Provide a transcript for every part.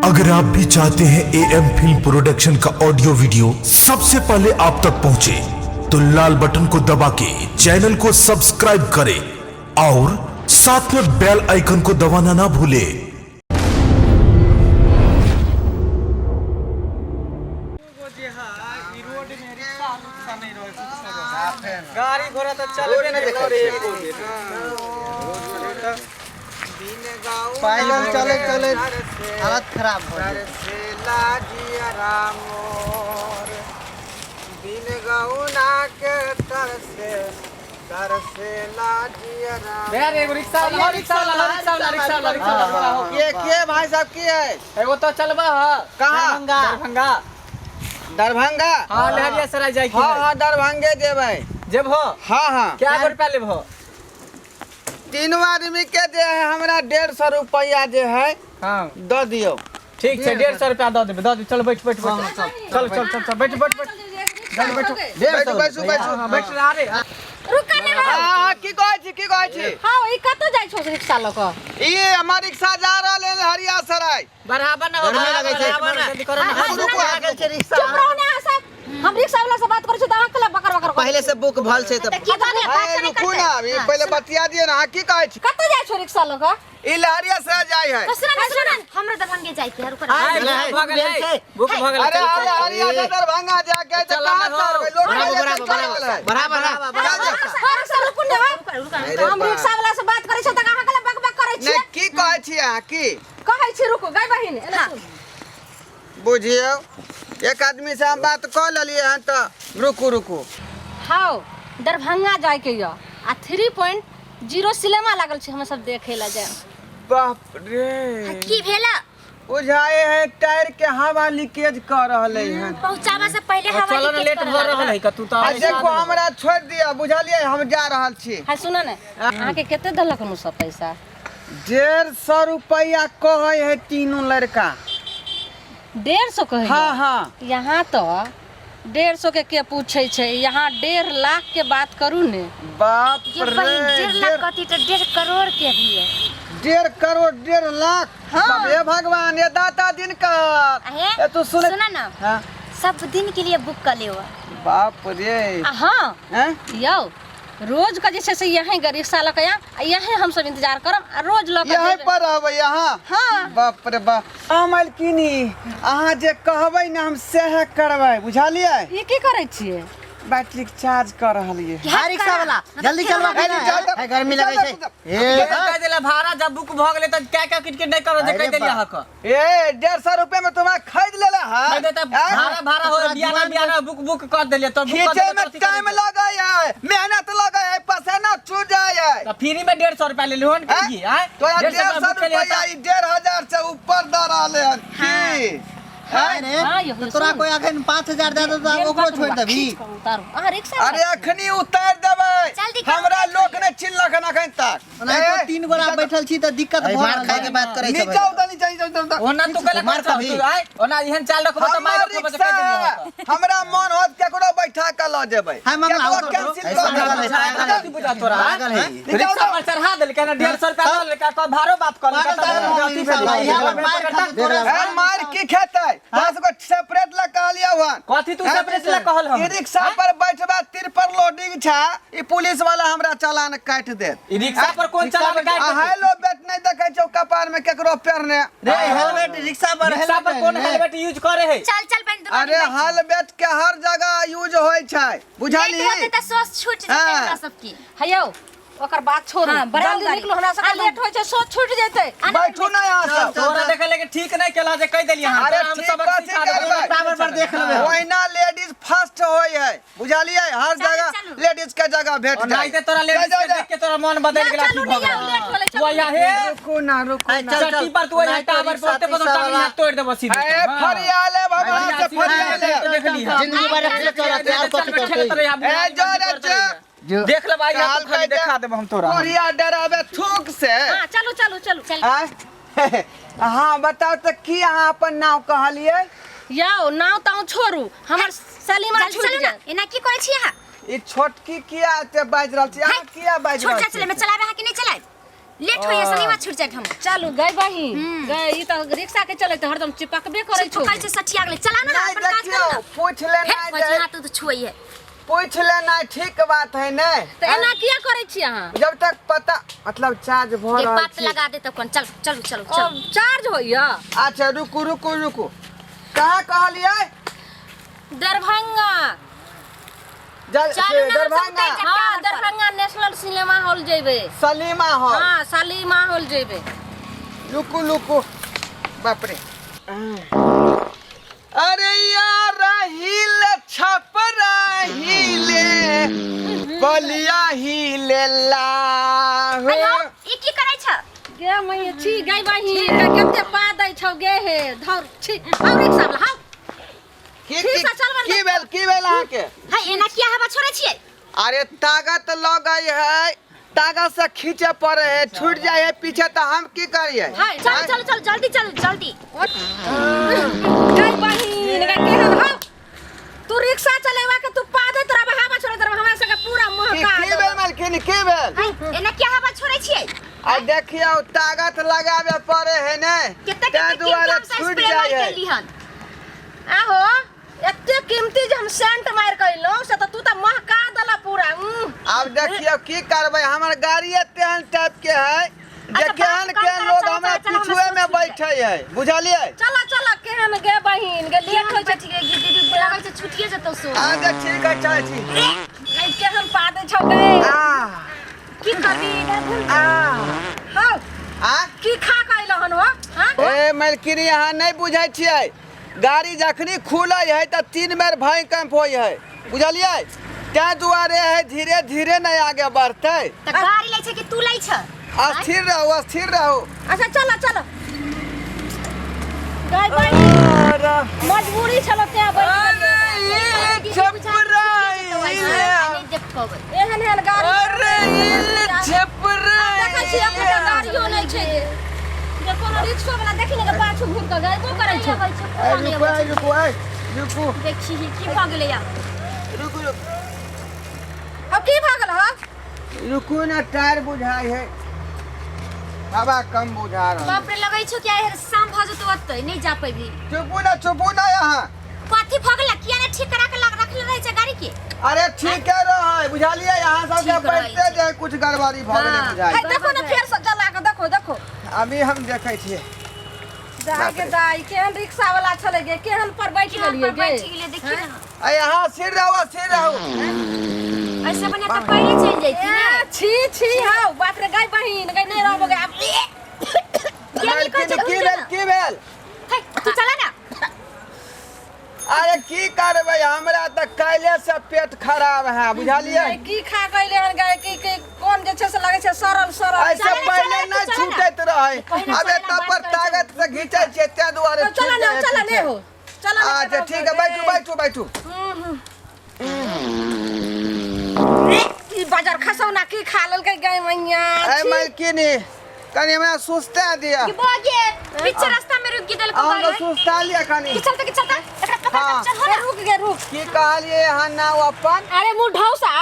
अगर आप भी चाहते हैं ए एम फिल्म प्रोडक्शन का ऑडियो वीडियो सबसे पहले आप तक पहुंचे, तो लाल बटन को दबा के चैनल को सब्सक्राइब करें और साथ में बेल आइकन को दबाना ना भूलें। जे है ई रोड में रिक्शा उक्शा नहीं रहे, कुछ रहे, गाड़ी घोड़ा तो चलबे नहीं करे एको बेर। पैदल चले चले हालत खराब हो गई। रे रे, एगो रिक्शा वाला, रिक्शा वाला, रिक्शा वाला, रिक्शा वाला, रिक्शा वाला हो। के भाई साहब की है? एगो तो चलबा है। कहाँ? दरभंगा। दरभंगा? हाँ, लहरिया सराय जाए के। हाँ हाँ, दरभंगे जेबै। जेबहो? हाँ हाँ। क्या रुपया लेबहो? तीनों आदमी के जे है हमरा 150 रुपया जे है हाँ दऽ दियौ। ठीक छै, 150 रुपया दऽ देबै, दऽ देबै। चल बैठ, बैठ बैठ, चल चल चल चल, बैठ बैठ बैठ, चल बैठ। बैठू बैठू बैठू। हाँ, बैठ रे, अरे रुक ने। हाँ हाँ, की कहै छी, की कहै छी? हाँ, ई कतऽ जाइ छौ रिक्शा लऽ कऽ? ई हमर रिक्शा जा रहल है हरिया सराय। बराबर ना हो, गर्मी लगै छै। बराबर ना, जल्दी करो ना। रुकू, रुकू, लागल छै रिक्शा। चुप रहू ने अहाँ सब। हम रिक्शा वाला से बात करै छी तऽ अहाँ केला बकर बकर करै? पहिले से बुक भल छै तऽ की कहलियै? बात ए, नहि रुकू करतै। ना, अभी पहिले बतिया दियौ ना। अहाँ की कहै छी? कतऽ जाइ छौ रिक्शा लऽ कऽ? ई लहरिया सराय जाइ है। तो सुन ना, सुन ना, हमरा दरभंगे जाय के है, रुक ना। आइ, चल, भऽ गेलै, भेल छै। बुक भऽ गेलै। अरे चल, चल, लहरिया से दरभंगा जाके तऽ चल, कहाँ ना हो। चढ़बै? लोक बराबर पहिले बराबर चढ़ि गेल है। बराबर बराबर बराबर। हँ, रिक्शा रुकू ने। अरे हम बा। रिक्शा वाला से बात करै छी तऽ अहाँ केला बक बक करै नहि छियै? की कहै छी अहाँ की? कहै छी, रुकू गै बहिन, एना सुन। बुझियौ, एक आदमी से हम बात कऽ लेलियै हन तऽ रुकू रुकू। हाँ, दरभंगा जायके यऽ आ 3.0 सिनेमा लागल छै, हम सब देखे ला जायब। बाप रे! की भेला? बुझाए है टायर के हवा लीकेज कऽ रहलै हन। पहुंचावा से पहले हवा चलो ना, लीकेज लेट करे भऽ रहल लागल। है कतू आ तऽ। देखो, हमरा छोड़ि दिअ, बुझलियै? हम जा रहल छी। हाँ, सुन ने, अहाँके कते देलक हन सब पैसा? 150 रुपैआ कहै है तीनू लड़का। 150 कहै? हाँ हाँ। यहाँ तऽ 150 के पूछै छै, यहाँ 1.5 लाख के बात करू ने। बाप ये रे! बहिन, 1.5 लाख कथी, तो 1.5 करोड़ के भी है। 1.5 करोड़, 1.5 लाख? हाँ। हे भगवान, ये दाता दिन का अहे, ए तू सुन। सुना ना। हाँ। सब दिन के लिए बुक कर लेओ। बाप रे! आ हाँ। हैं? यौ, रोज का जे छै से यहीं के रिक्शा लऽ के आयब आ यहीं हमसब इंतजार करब आ रोज लऽ के यहीं जेबै। पर रहबै यहाँ? हाँ। बाप रे बाप! हम मालकिनी, अहाँ जे कहबै ने हम सएह करबै, बुझलियै? ई की करै छियै? बैटरी के चार्ज कर रहलियै। हां, रिक्शा वाला, जल्दी चलबा कि ए, ना? चल, है, गर्मी लगै छै ए। कहि देला भाड़ा जब बुक भऽ गेलै तऽ क्या क्या किट किट नहि करो जे अरे कहि देलियै बा। अहाँके। ए, 150 रुपए में तुम्हारा खरीद लेले है। कहि देतै भाड़ा, भाड़ा हो बियाना बियाना बुक बुक कऽ देलियै तऽ बुक कऽ खींचे देलियै में तऽ अथी टाइम कऽ देलियै। लगे है, मेहनत लगे है, पसीना छूट जाए है। तऽ फ्री में 150 रुपया लेलहुँ हन की आँय? तोरा 150 150 रुपया बुक केलियै रुपया ई 1500 से ऊपर दऽ रहले हन की? हां रे। हाँ, यौ, तऽ तोरा सुन। कोई अखन 5000 दे दे तऽ ओकरो छोड़ि देबही? खींच कऽ उतारू अहाँ रिक्शा। अरे, अखनी उतार देबै। जल्दी करू, हमरा लोक नहि चिन्हलक हन अखन तक। ओनाहितो तीन गोरा बैठल छी तऽ दिक्कत भऽ मार रहल खाय के है। बात करै छै। नीचा उतर, नीचा, नीचा उतर, उतर। ओना तू कहले मार कर खाबही। तू आँय, ओना एहन चाल रखबो तऽ हमर मारि रखबो तऽ रिक्शा कहि देलियै है। अहाँके। हमरा मन होत केकरो बैठा के लऽ जेबै। हाँ, मामला केकरो उतर, कैंसिल ऐसा कऽ पागल देबै। है, पागल है। की बुझा तोरा? पागल है। नीचा रिक्शा उतर। पर चढ़ा देलकै ना, 150 रुपया लऽ लेलकै, कह भाड़ो माफ कऽ देलकै, पागल तागल तब हो अथी गेल भेलै। साला, यहाँ पर मार खा तोरा। ए, मार की खेतै? 10 गो सेपरेट ला कहलियौ हन। कथी तू सेपरेट ला कहल हम? ई रिक्शा पर बैठबा, तिर पर लोडिंग छै, ई पुलिस वाला हमरा चालान काटि देत। ई रिक्शा पर कोन चालान काटि आ देतै? हेलमेट नहि देखै छौ कपार में केकरो पेरने? रे हेलमेट, रिक्शा पर रिक्शा पर कोन हेलमेट यूज करे है? चल चल बहन, दुनू अरे, आदमी बैठ। हेलमेट के हर जगह यूज होइ छै, लेट बुझलिही? होते तऽ सोच छूट जेतै हाँ। हमरा सबके। हे यौ, ओकर बात छोड़ू। हाँ, बड़ा जल्दी गाड़ी। निकलू, हमरा सबके हाँ, लेट होइ छै, सोच छूटि जेतै। बैठू ना यहाँ सब। तोरा देखे लेकिन ठीक नहीं केला जे कहि देलियै अहाँ। अरे, तोरा हम ठीक सबक कथी सिखा देबै। करबै? टावर पर देख लेबै हम। ओहिना लेडीज फर्स्ट होइ है, बुझलियै? हर चलू, जगह चलू। लेडीज के जगह भेट और जाय। नहीं ते तोरा लेडीज जा, के जा, देख के तोरा मन बदल गेला, चलू की भऽ ने यौ, लेट गेल भेलै, तू आया हे। रुकू ना, रुकू हाय, ना। चल, चल। चट्टी पर तू आया, टावर पर ओते पर टांग हाथ तोड़ देबो सीधे। ए, फरिया लेब हमरा से, फरिया लेब। देख ली। जिंदगी भर रखले चलत यार, कथी करतै? ए, जो रे जो। देख ले भाई, काल खाली देखा देबो हम तोरा। कोरिया डराबे थूक से। हाँ, चलू चलू चलू। चल। आँय? हाँ, बताउ तऽ की अहाँ अपन नाम कहलियै? यौ, नाव ताव छोड़ू, हमर सलीमा जल्दी छूटि चलू ना। जायत। एना की करै छी अहाँ? ई छोटकी किया एते बाजि रहल छी? अहाँ किया बाजि छोट रहल चाचा छी? में चलाबे अहाँ कि नहीं चलाब? लेट होइए सिनेमा छूट जात हम। चलू गई बहिन गई, ई त रिक्शा के चलैत हरदम चिपकबे करै छौ। चिपकै छै सठिया गेलै, चला ना नहीं अपन काज देखियौ कर ना। पूछ लेना हे जे हाथ तो छुइए। पूछ लेना ठीक बात है ने। त एना किया करै छी अहाँ? जब तक पता मतलब चार्ज भ ये रहल बात छी। लगा दे तखन चल चलू चलू ओ चल। चार्ज होइया? अच्छा रुकू रुकू रुकू, कहाँ कहलियै? दरभंगा। चलू ना, हम सब दरभंगा। उतरि जायब। हाँ दरभंगा नेशनल सिनेमा हॉल जेबे। सलीमा हॉल। हाँ सलीमा हॉल जेबे। रुकू रुकू, बाप रे। अरे यार हिले छपरा हिले बलिया हिले ला हो। हेलो ई की करै छ? गे मैया छी गई बहिन कते पा दै छौ गे हे धर छी हौ रिक्शा वाला हौ। की ठीक से चल की भेल, की भेल अहाँके? है एना किया हवा छोड़ै छियै? अरे ताकत लगै है, ताकत से खींचे पड़े है, छूट जाए है पीछे तो हम की करिए? हाय चल चल चल जल्दी चल जल्दी। गई बहिन गे केहन हौ तू रिक्शा चलेवा के तू पा दैत रहबा हवा छोड़ैत रहबा हमरा सबके पूरा मुँह की का की भेल मालकिन, की भेल? है एना किया हवा छोड़ै छियै? आ देखियौ ताकत लगाबे पड़े है ने, कते ताहि कते दुआरे कीमती हम छूट स्प्रे जाए मारि है। के हन। आहो एते कीमती जे हम सेंट मारि के अयलहुँ से त तू त महका देला पूरा। आब देखियौ की करबै, हमर गाड़ी तेहन टाइप के है जे अच्छा, केहन बात कम केहन करो, लोग चलो, हमरा चलो, चलो, पिछुए हमरा में सोच बैठे है, बुझलियै? चला चला केहन गे बहिन गे लेट होइ छै। दीदी लगै छै छुटिए जेतौ सो। अच्छा ठीक है चल छी। गई केहन पा दै छौ गे। आ की करबी इधर घुम। आ हौ आ की खा के अयलहुँ हन हो? हाँ? ए मलकिनी अहाँ नहीं बुझै छियै, गाड़ी जखनी खुलै है तऽ 3 बेर भूकंप होइ है, बुझलियै? ताहि दुआरे है धीरे धीरे नहीं आगे बढ़तै। त गाड़ी लै छै कि तू लै छ? स्थिर रहू स्थिर रहू। अच्छा चलो चलो गई बहिन मजबूरी छलो तें बैठ अरे गेलियै। ई छपरा हिले, नहीं देख पबै। एहन एहन गाड़ी अरे ई छपरा देखै छियै अपना गाड़ियो नहि छै जे कोनो रिक्शो वाला देखी ने पाछू घुरि कऽ गएबो करै छै। रुकू रुकू रुकू, देखी की भऽ गेलै आब? रुकू रुकू अब की भऽ गेल हौ? रुकू ना, टायर बुझाइ है, हवा कम बुझा रहल। बाप रे लगै छौ कि आइ शाम भऽ जेतौ ओतै नहीं जा पेबी। चुपू ना चुपू ना, यहाँ कथी भऽ गेलै? किया ने ठीक करा के लग रखले रहै छै गाड़ी के? अरे ठीक है रहै, बुझलियै? यहाँ सब के ठीक रहै बैठते जे कुछ गड़बड़ी भऽ गेलै बुझाइ। हे देखो ने फेर से जला के देखो देखो। अभी हम देखै छियै। दाइ के दाइ केहन रिक्शा वाला छलै गे, केहन पर बैठ केहन गेलियै पर गे। बैठ गेलियै देखी ना। आ यहाँ सिर रहू सिर रहू। ऐसे बढ़िया तऽ पहिले चलि जैती ने। छी छी हौ बाप रे गई बहिन गई नहीं रहबो गे आब। किया नहीं कहै छै की भेल की भेल? हे तू चला ना। अरे की करबै, हमरा तऽ काल्हि से पेट खराब है, बुझलियै? की खा गइले हन गए की की कोन जे छै से लगै छै सड़ल सड़ल। ऐसे पहिले नहीं छूटैत रहै, अब एतऽ पर ताकत से घीचै छियै ताहि दुआरे चला छूटि ना जाइ है चला पीछे। नहीं हो चला ना। अच्छा ठीक है बैठू बैठू बैठू। ई बाजार खसौना की खा लेलकै गई मैया। ए मालकिनी कनी हमरा सुस्ता दिया। कि बगे बीच रास्ता में रुक गेल को अहाँ गाड़ी। सुस्ता लिया कनी। कि चलता कि चलता एकरा पकड़ हाँ। के चल हो ना। रुक गे रुक। की कहलियै अहाँ नाव अपन? अरे मुढौसा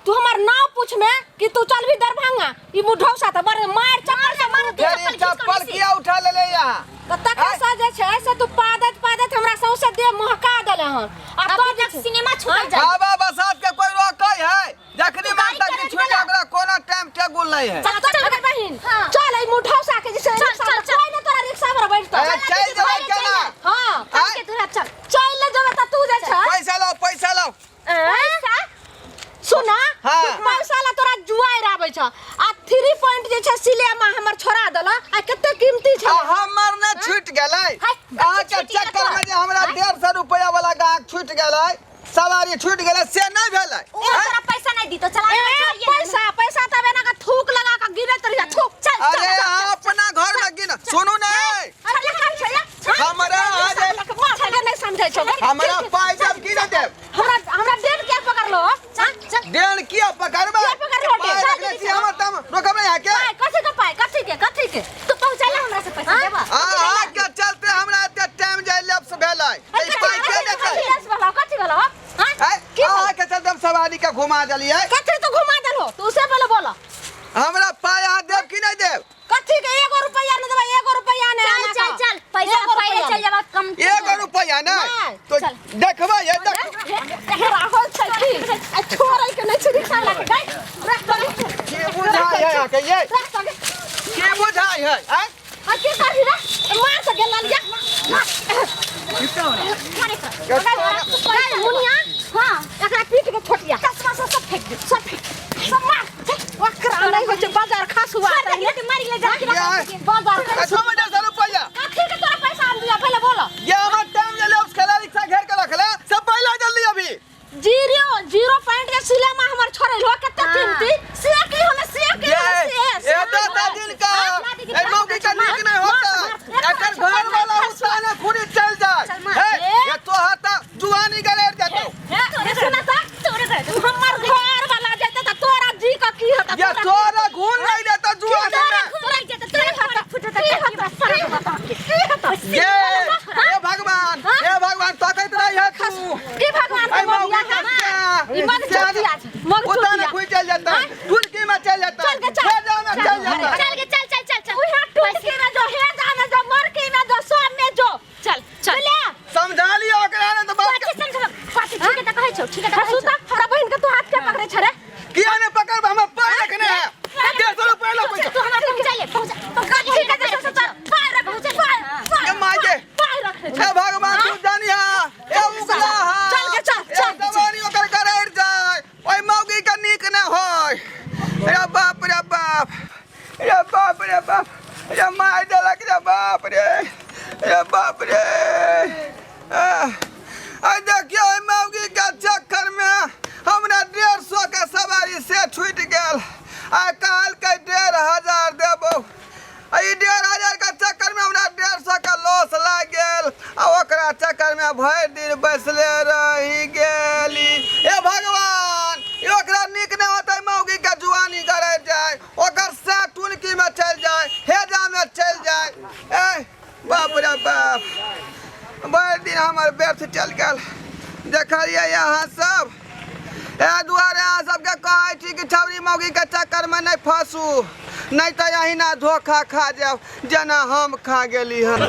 तू हमर नाव पूछ में कि तू चल भी दरभंगा, ई मुढौसा त बड़े मार चप्पल से मार फेर ई चप्पल किया उठा लेले यहाँ? त तखन से जे छै से तू पादत पादत हमरा सौंसे देह महका देले हन। आ तो अभी तक सिनेमा छूटल जाय। हवा बसात के कोई रोकै है? जखनी गाड़ी मन तक चला छूट चला। ओकरा कोनो टाइम टेबुल नहीं है। चल चल चल बहिन हाँ। चल ई मुढौसा के जे छै चल, रिक्शा चल, पर चल। कोई ने तोरा रिक्शा पर बैठतो। अरे चल जेबै केना? हां आँय? के तोरा चल चल ले जेबै त तू जे छै पैसा लाओ पैसा लाओ। पैसा सुना। हाँ। पैसा ला तोरा जुआर आबै छ आ 3 पॉइंट जे छै सिलेमा हमर छोड़ा देला आ कते कीमती छै। आ हमर ने छूट गेलै। हाय, अहाँ के छूटि गेलै चक्कर में तोरा। जे हमरा 150 रुपया वाला गाहक छूट गेलै, सवारी छूट गेलै से नहीं भेलै। ओ तोरा पैसा नहीं दी तो चला ए, पैसा पैसा तब एना के थूक लगा के गिरत रहिया थूक। चल अरे अहाँ अपना घर में गिन सुनू नहीं हमरा नहीं समझै छौ हमरा पाइ देब की नहीं देब? हमरा हमरा डेढ़ के पकड़लो। चल चल देन किया पकड़बै? किया पकड़लो? पाइ रखने छी हमर तम रोकब नहीं यहाँ के। पाइ कथी के पाइ कथी के कथी के तू पहुंचाला हमरा से पैसा देबा? अहाँ के चलते हमरा एते टाइम जाय लैप्स भेलै। ई पाइ के देतै? कथी भेलौ? हां अहाँ के चलते हम सवारी के घुमा देलियै। कथी तू घुमा देलहो? तू से पहिले बोल। हमरा पाइ अहाँ देब की नहीं देब? चल। देखबै ये देख राहुल छै की आ छोड़ै के नहि छै रिक्शा लगा के रख तो की बुझाइ है अहाँके ये रख तो की बुझाइ है आँय आ के करही रे मार से गेल लिया मुनिया हां एकरा पीट के छोटिया चश्मा सब सब फेंक दे सब फेंक सब मार ओकरा नहि होइ छै बाजार खास हुआ छोड़ दे के मारी ले जा ये बाजार आ छौ महीना से रुपैआ कथी के तोरा पैसा हम दिया पहले बोलो ये हमर टाइम ले ले खेला रिक्शा घेर के रखले सब पहला जल्दी अभी जीरो जीरो पॉइंट के सिलेमा हमर छोड़े लो कते कीमती से की हमें से की ये हमें से ये तो ता दिन का ए मौकी का नीक नहीं होता एकर घर वाला उताने खुदी चल जाए हे ये तो हाथा जुआनी गलेर जातो हे सुना ता तोरे घर हमर घर वाला जेते त तोरा जी का की होता ये तोरा घून नहीं देता जुआनी तोरा में खून लग जाता तोरा फटा फुटता की होता की होता ये हे भगवान हे भगवान ताकत रही है तू की भगवान ए के मौकी मोबिया का ई मग चोटिया मग उताने चोटिया खुदी चल जाता टुलकी में चल जाता चल के चल। हे में चल जाता चल के चल चल चल चल उहे टुटकी में जो हे जाने जो मरकी में जो सब में जो चल चल ले समझा लियो ओकरा ने तो बात कथी समझब कथी ठीक है त कहै छौ ठीक है त कहै हसू छौ त हमरा बहिन के तू हाथ के पकड़े छ रे किया ने पकड़ हमर पाय रखने है 150 रुपया लो पैसा तू हमरा पहुंचा ले पहुंचा ठीक है तो चल पाय रख पाय ये माय के पाय रख हे भगवान तू जानिया ए उगला हा चल के चल, चल। जवानी ओकर करैर जाय ओइ मौगी के नीक न होय रे बाप रे बाप रे बाप रे बाप रे मार देलक रे बाप रे रे बाप रे आ देखियो ओइ मौगी के चक्कर में हमरा 150 के सवारी से छूटि गेल आ कहलकै 1500 देबौ आ ई 1500 के चक्कर में हमरा 150 के लॉस लागि गेल आ ओकरा चक्कर में भरि दिन बैसले रहि गेली। हे भगवान, ई ओकरा नीक नहि होतै मौगी के जुआनी गड़ै जाय, ओकर से टुनकी में चलि जाय, हेजा में चलि जाय। ए बाप रे बाप, भरि दिन हमर व्यर्थ चलि गेल। देखलियै अहाँ सब, एहि दुआरे अहाँ सबके कहै छी कि छौरी मौगी के चक्कर में नहि फंसू, नहीं तऽ अहिना धोखा खा जायब जेना हम खा गेली हन।